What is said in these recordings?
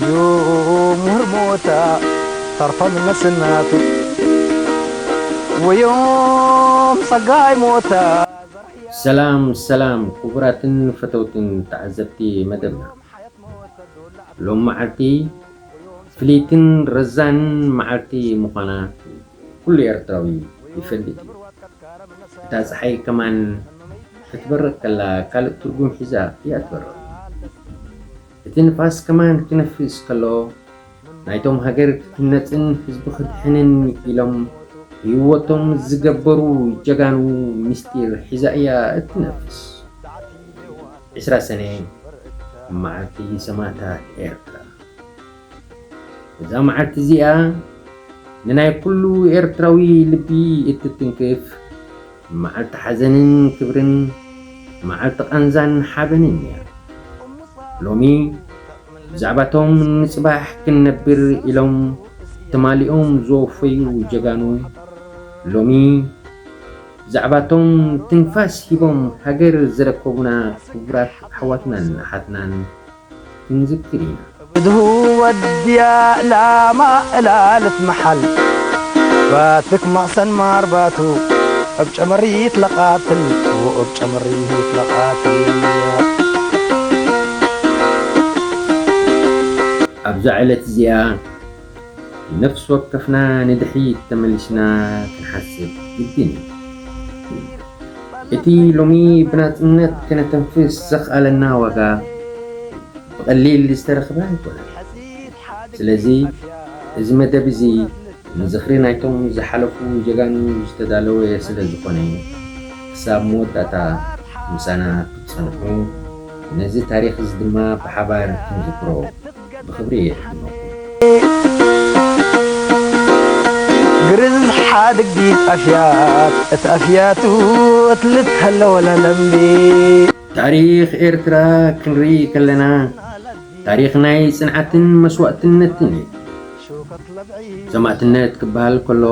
ምሁር ሞታ ተርፎም ነስናቱ ወዮም ጸጋይ ሞታ። ሰላም ሰላም ክቡራትን ፈተውትን ተዓዘብቲ መደብና፣ ሎም መዓልቲ ፍልይትን ረዛንን መዓልቲ ምዃና ኩሉ ኤርትራዊ ይፈልጥ እዩ። እታ ጸሓይ ከማን ክትበርቕ ከላ ካልእ ትርጉም ሒዛ እያ ትበርቕ። እቲ ንፋስ ከማን ክነፍስ ከሎ ናይቶም ሃገር ክትህነጽን ህዝቢ ክድሕንን ኢሎም ህይወቶም ዝገበሩ ጀጋኑ ምስጢር ሒዛ እያ እትነፍስ። ዕስራ ሰነ መዓልቲ ሰማእታት ኤርትራ። እዛ መዓልቲ እዚኣ ንናይ ኩሉ ኤርትራዊ ልቢ እትትንክፍ መዓልቲ ሓዘንን ክብርን፣ መዓልቲ ቃንዛን ሓበንን እያ። ሎሚ ብዛዕባቶም ንጽባሕ ክንነብር ኢሎም ትማሊኦም ዝወፈዩ ጀጋኑ፣ ሎሚ ብዛዕባቶም ትንፋስ ሂቦም ሃገር ዘረከቡና ክቡራት ኣሕዋትናን ኣሓትናን ክንዝክር ኢና። ብድሁ ወድያ ላማ እላልት መሓል ባትክ ማእሰን ማርባቱ እብ ጨመሪት ለቃትል እብ ጨመሪት ለቃትል። ኣብዛ ዕለት እዚኣ ነፍሲ ወከፍና ንድሕሪት ተመሊስና ክንሓስብ ግድን እዩ። እቲ ሎሚ ብናጽነት ከነተንፍስ ዘኽኣለና ዋጋ ብቐሊል ዝተረኽበ ኣይኮነን። ስለዚ እዚ መደብ እዚ ንዝኽሪ ናይቶም ዝሓለፉ ጀጋኑ ዝተዳለወ ስለ ዝኾነ፣ ክሳብ መወዳእታ ምሳና ክትጸንሑ፣ ነዚ ታሪኽ እዚ ድማ ብሓባር ክንዝክሮ ብኽብሪ የዕድመኩም። ግርዝ ሓድግ ዲት ኣፍያት እት ኣፍያቱ እት ልትሀለወ ለለምቢ። ታሪኽ ኤርትራ ክንርኢ ከለና፣ ታሪኽ ናይ ጽንዓትን መስዋእትነትን እዩ። ሰማእትነት ክበሃል ከሎ፣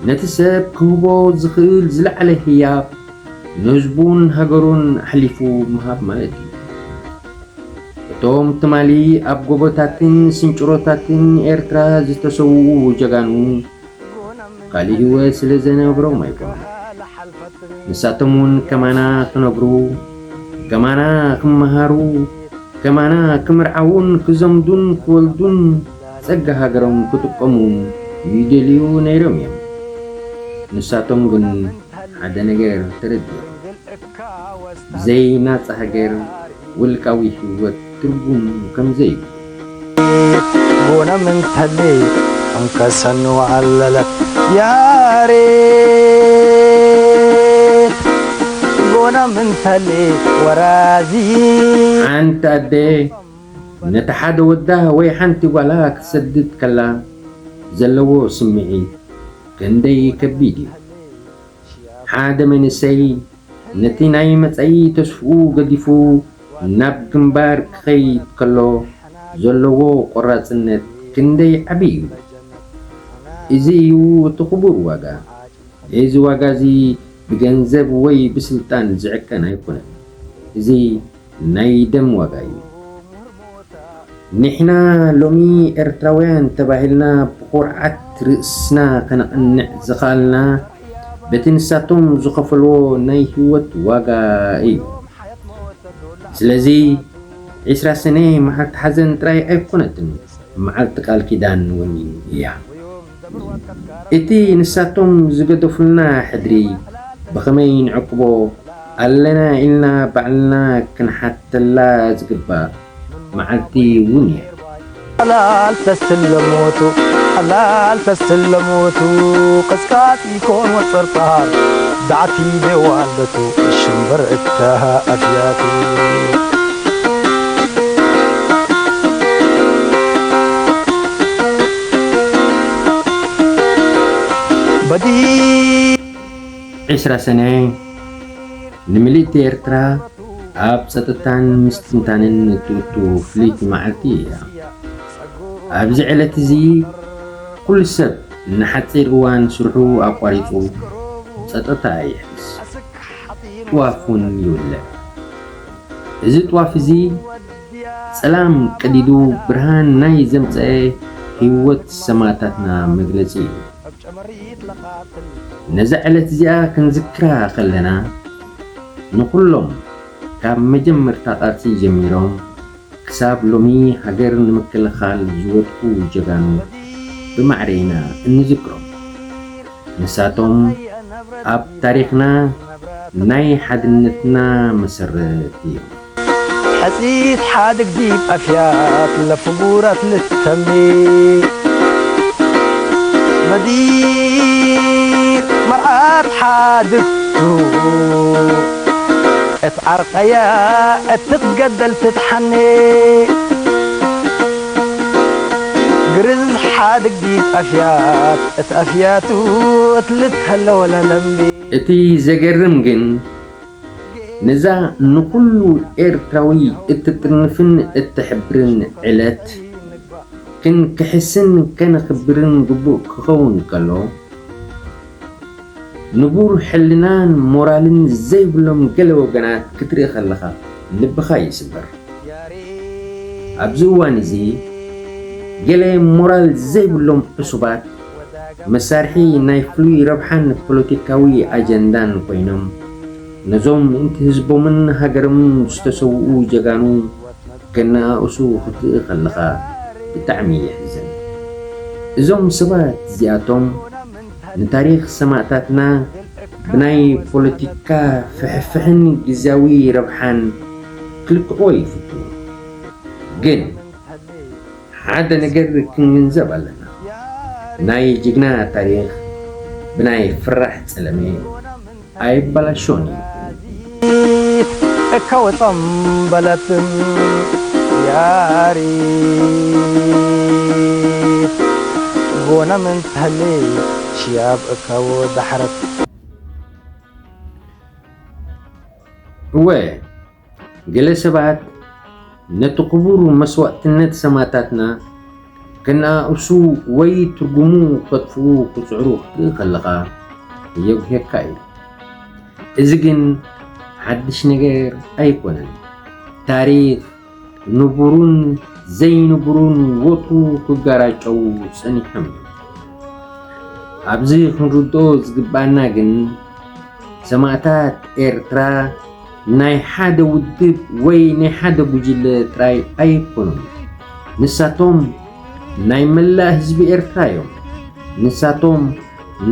ነቲ ሰብ ክህቦ ዝኽእል ዝለዓለ ህያብ ንህዝቡን ሃገሩን ኣሕሊፉ ምሃብ ማለት እዩ። እቶም ትማሊ ኣብ ጎቦታትን ስንጭሮታትን ኤርትራ ዝተሰውኡ ጀጋኑ፣ ካልእ ህይወት ስለ ዘነብሮም ኣይኮኑን። ንሳቶም እውን ከማና ክነብሩ፣ ከማና ክመሃሩ፣ ከማና ክምርዓዉን ክዘምዱን ክወልዱን ጸጋ ሃገሮም ክጥቀሙ ይደልዩ ነይሮም እዮም። ንሳቶም ግን ሓደ ነገር ተረዲኦም። ብዘይ ናጻ ሃገር ውልቃዊ ህይወት ትርጉም ከም ዘይብሉ። ጎነም እንተሊ እንከሰኑ ኣለለት ያሬት ጎነም እንተሊ ወራዚ። ሓንቲ ኣደ ነቲ ሓደ ወዳ ወይ ሓንቲ ጓላ ክትሰድድ ከላ ዘለዎ ስምዒት ክንደይ ከቢድ እዩ። ሓደ መንእሰይ ነቲ ናይ መጻኢ ተስፍኡ ገዲፉ ናብ ግንባር ክኸይድ ከሎ ዘለዎ ቆራጽነት ክንደይ ዓቢ እዩ። እዚ እዩ እቲ ክቡር ዋጋ። እዚ ዋጋ እዚ ብገንዘብ ወይ ብስልጣን ዝዕቀን ኣይኮነን። እዚ ናይ ደም ዋጋ እዩ። ንሕና ሎሚ ኤርትራውያን ተባሂልና ብኹርዓት ርእስና ከነቕንዕ ዝኸኣልና በቲ ንሳቶም ዝኸፈልዎ ናይ ህይወት ዋጋ እዩ። ስለዚ ዒስራ ሰነ መዓልቲ ሓዘን ጥራይ ኣይኮነትን፣ መዓልቲ ቃል ኪዳን እውን እያ። እቲ ንሳቶም ዝገደፉልና ሕድሪ ብኸመይ ንዕቅቦ ኣለና ኢልና ባዕልና ክንሓተላ ዝግባእ መዓልቲ እውን እያ። ሓላል ተስለሞቱ ሓላል ተስለሞቱ ቅስቃጥ ይኮን ወጸርጻር ዳዕቲ ደዋልደቱ ሽምበር እተሃ ኣድያቱ። በዲ ዕስራ ሰነ ንምልእቲ ኤርትራ ኣብ ጸጥታን ምስትንታንን እትእቱ ፍልይቲ መዓልቲ እያ። ኣብዚ ዕለት እዚ ኩሉ ሰብ ንሓጺር እዋን ስርሑ ኣቋሪጹ ጸጥታ ይሕዝ። ጥዋፍ እውን ይውልዕ። እዚ ጥዋፍ እዚ ጸላም ቀዲዱ ብርሃን ናይ ዘምጸአ ህይወት ሰማእታትና መግለጺ እዩ። ነዛ ዕለት እዚኣ ክንዝክራ ከለና፣ ንኹሎም ካብ መጀመርታ ቃልሲ ጀሚሮም ክሳብ ሎሚ ሃገር ንምክልኻል ዝወድቁ ጀጋኑ ብማዕረ ኢና እንዝክሮም። ንሳቶም ኣብ ታሪኽና ናይ ሓድነትና መሰረት እዮም። ሕጺት ሓድግ ዲብ ኣፍያት ለፍጉራት ልተሚ መዲር መርዓት ሓድግቱ እት ዓርቀያ እትትገደል ትትሓኔ ግርዝ ሓድግ ዲብ ኣፍያት እት ኣፍያቱ እት ልትሀለወ ለለምቢ። እቲ ዘገርም ግን፣ ነዛ ንኹሉ ኤርትራዊ እትጥርንፍን እትሕብርን ዕለት ክንክሕስን ከነኽብርን ግቡእ ክኸውን ከሎ፣ ንቡር ሕልናን ሞራልን ዘይብሎም ገለ ወገናት ክትርኢ ከለኻ ልብኻ ይስበር። ኣብዚ እዋን እዚ፣ ገለ ሞራል ዘይብሎም ዕሱባት፣ መሳርሒ ናይ ፍሉይ ረብሓን ፖለቲካዊ ኣጀንዳን ኮይኖም፣ ነዞም ምእንቲ ህዝቦምን ሃገሮምን ዝተሰውኡ ጀጋኑ ከነኣእሱ ክትርኢ ከለኻ ብጣዕሚ የሕዝን። እዞም ሰባት እዚኣቶም ንታሪኽ ሰማእታትና ብናይ ፖለቲካ ፍሕፍሕን ግዝያዊ ረብሓን ክልክዕዎ ይፍትኑ። ግን ሓደ ነገር ክንግንዘብ ኣለና። ናይ ጅግና ታሪኽ ብናይ ፍራሕ ጸለመ ኣይበላሾን እዩ። እካ ወጸም በለትም ያሪት ጎነ ምን ተህሊ ሽያብ እካ ወዳሕረት። እወ፣ ገለ ሰባት ነቲ ክቡር መስዋእትነት ሰማእታትና ክነኣእሱ ወይ ትርጉሙ ከጥፍኡ ክጽዕሩ ክትርኢ ከለኻ የጉህየካ እዩ። እዚ ግን ሓድሽ ነገር ኣይኮነን። ታሪኽ ንቡሩን ዘይንቡሩን ወትሩ ክጋራጨው ጸኒሖም እዮም። ኣብዚ ክንርድኦ ዝግብኣና ግን፣ ሰማእታት ኤርትራ ናይ ሓደ ውድብ ወይ ናይ ሓደ ጉጅለ ጥራይ ኣይኮኑን። ንሳቶም ናይ መላእ ህዝቢ ኤርትራ እዮም። ንሳቶም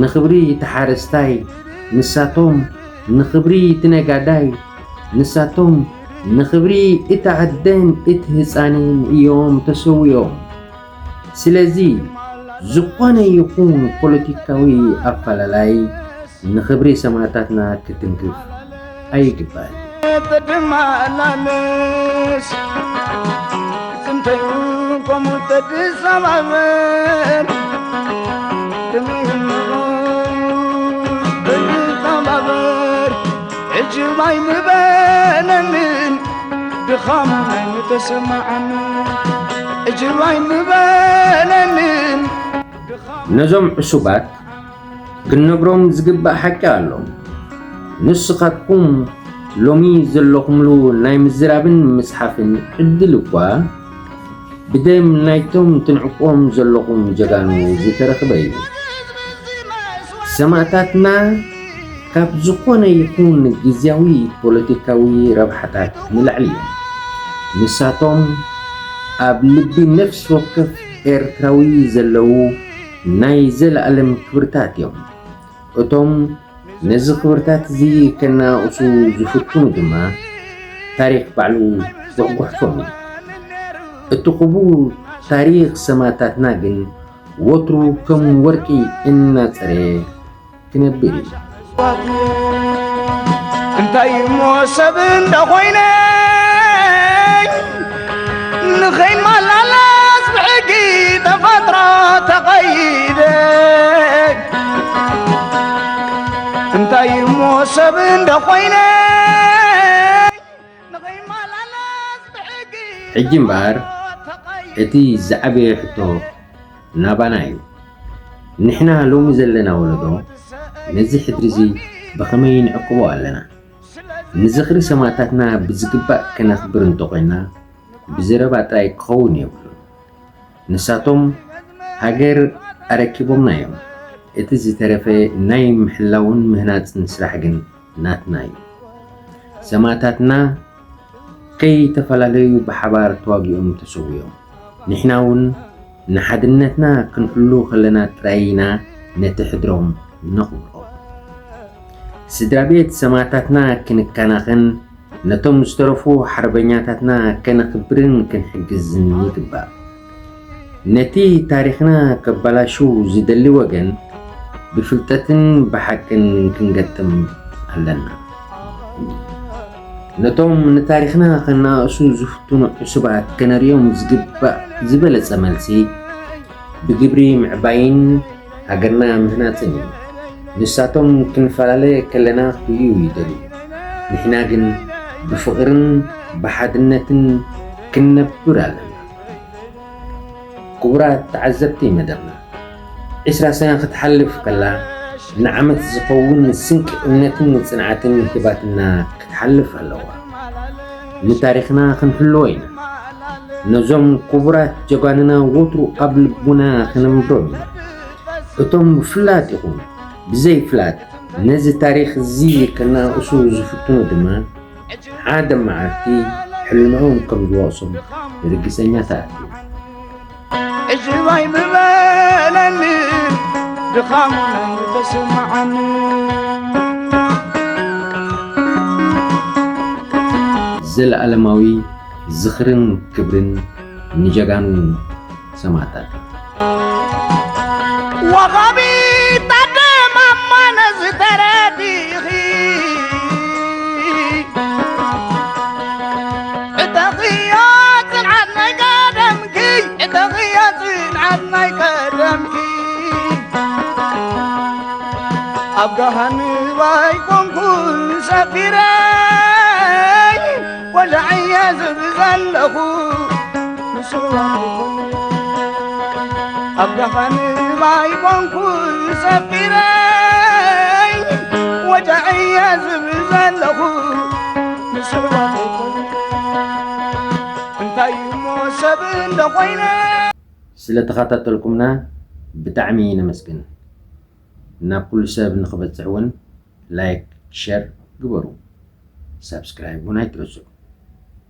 ንኽብሪ እቲ ሓረስታይ፣ ንሳቶም ንኽብሪ እቲ ነጋዳይ፣ ንሳቶም ንኽብሪ እቲ ኣደን እቲ ህጻንን እዮም ተሰዊኦም። ስለዚ፣ ዝኾነ ይኹን ፖለቲካዊ ኣፈላላይ ንኽብሪ ሰማእታትና ክትንክፍ ኣይግባእን። ተድማላልስ፣ ጽንተይ ከምኡ ተድሰባበር፣ ተድሰባበር፣ ዕጅብ ኣይምበለንን፣ ድኻም ኣይምተሰማዓንን፣ ዕጅብ ኣይምበለንን። ነዞም ዕሱባት ክንነግሮም ዝግባእ ሓቂ ኣሎ። ንስኻትኩም ሎሚ ዘለኹምሉ ናይ ምዝራብን ምጽሓፍን ዕድል እኳ ብደም ናይቶም ትንዕቆም ዘለኹም ጀጋኑ ዝተረኽበ እዩ። ሰማእታትና ካብ ዝኾነ ይኹን ግዝያዊ ፖለቲካዊ ረብሓታት ንላዕሊ እዮም። ንሳቶም ኣብ ልቢ ነፍሲ ወከፍ ኤርትራዊ ዘለዉ ናይ ዘለኣለም ክብርታት እዮም። እቶም ነዚ ክብርታት እዚ ከነኣእሱ ዝፍትኑ ድማ፣ ታሪኽ ባዕሉ ይጉሕጎሖም እዩ። እቲ ክቡር ታሪኽ ሰማእታትና ግን ወትሩ ከም ወርቂ እናጸረየ ክነብር እዩ። እንታይ እሞ ሰብ እንደ ኾይነ፣ ንኸይመላለስ ብሕጊ ተፈጥሮ ተቐይደ። እንታይ እሞ ሰብ እንደ ኾይነ፣ ንኸይመላለስ ብሕጊ ሕጂ እምበኣር፣ እቲ ዝዓበየ ሕቶ ናባና እዩ። ንሕና ሎሚ ዘለና ወለዶ፣ ነዚ ሕድሪ እዚ ብኸመይ ንዕቅቦ ኣለና? ንዝኽሪ ሰማእታትና ብዝግባእ ከነኽብር እንተኾይንና፣ ብዘረባ ጥራይ ክኸውን የብሉን። ንሳቶም ሃገር ኣረኪቦምና እዮም። እቲ ዝተረፈ ናይ ምሕላውን ምህናጽን ስራሕ ግን ናትና እዩ። ሰማእታትና ከይተፈላለዩ ብሓባር ተዋጊኦም ተሰዊኦም። ንሕና እውን ንሓድነትና ክንሕሉ ከለና ጥራይ ኢና ነቲ ሕድሮም ነኽብሮ። ስድራ ቤት ሰማእታትና ክንከናኸን፣ ነቶም ዝተረፉ ሓርበኛታትና ከነኽብርን ክንሕግዝን ይግባእ። ነቲ ታሪኽና ከባላሹ ዝደሊ ወገን ብፍልጠትን ብሓቅን ክንገጥም ኣለና። ነቶም ንታሪኽና ከናእሱ ዝፍትኑ ዕሱባት ከነርእዮም ዝግባእ ዝበለጸ መልሲ ብግብሪ ምዕባይን ሃገርና ምህናጽን እዩ። ንሳቶም ክንፈላለ ከለና ክርእዩ ይደልዩ። ንሕና ግን ብፍቕርን ብሓድነትን ክንነብር ኣለና። ክቡራት ተዓዘብቲ መደብና፣ ዕስራ ሰነ ክትሓልፍ ከላ ንዓመት ዝኸውን ስንቂ እምነትን ጽንዓትን ሂባትና ክትሓልፍ ኣለዋ። ንታሪኽና ክንሕልዎ ኢና። ነዞም ክቡራት ጀጋኑና ወትሩ ኣብ ልቡና ክነንብሮም ኢና። እቶም ብፍላጥ ይኹን ብዘይፍላጥ ነዚ ታሪኽ እዚ ከናእሱ ዝፍትኑ ድማ ሓደ መዓልቲ ሕልንኦም ከም ዝወቕሶም ርግጸኛታት እዮም። እዝባይ ምበለኒ ድኻሙ ተሰማዓኒ። ዘለኣለማዊ ዝኽርን ክብርን ንጀጋኑ ሰማእታት። ወሃቢት ኣደ ማማ ነዚ ተረዲኺ፣ ዕጠቕዮ ጽንዓት ናይ ቀደምኪ፣ ዕጠቕዮ ጽንዓት ናይ ቀደምኪ። ኣብ ገሃንብ ኣይኮንኩን ሰፊረ፣ ወዳዕየ ዝብል ዘለኹ ንስዋ ኣይኮንኩን። ኣብ ገሃንብ ኣይኮንኩን ሰፊረ፣ ወዳዕየ ዝብል ዘለኹ ንስዋ ኣይኮንኩን። እንታይ እሞ ሰብ እንዶ ኮይነ። ስለ ተኸታተልኩምና ብጣዕሚ ነመስግን። ናብ ኩሉ ሰብ ንኽበጽሕ እውን ላይክ፣ ሸር ግበሩ። ሳብስክራይብ እውን ኣይትረስዑ።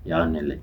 የቐንየለይ።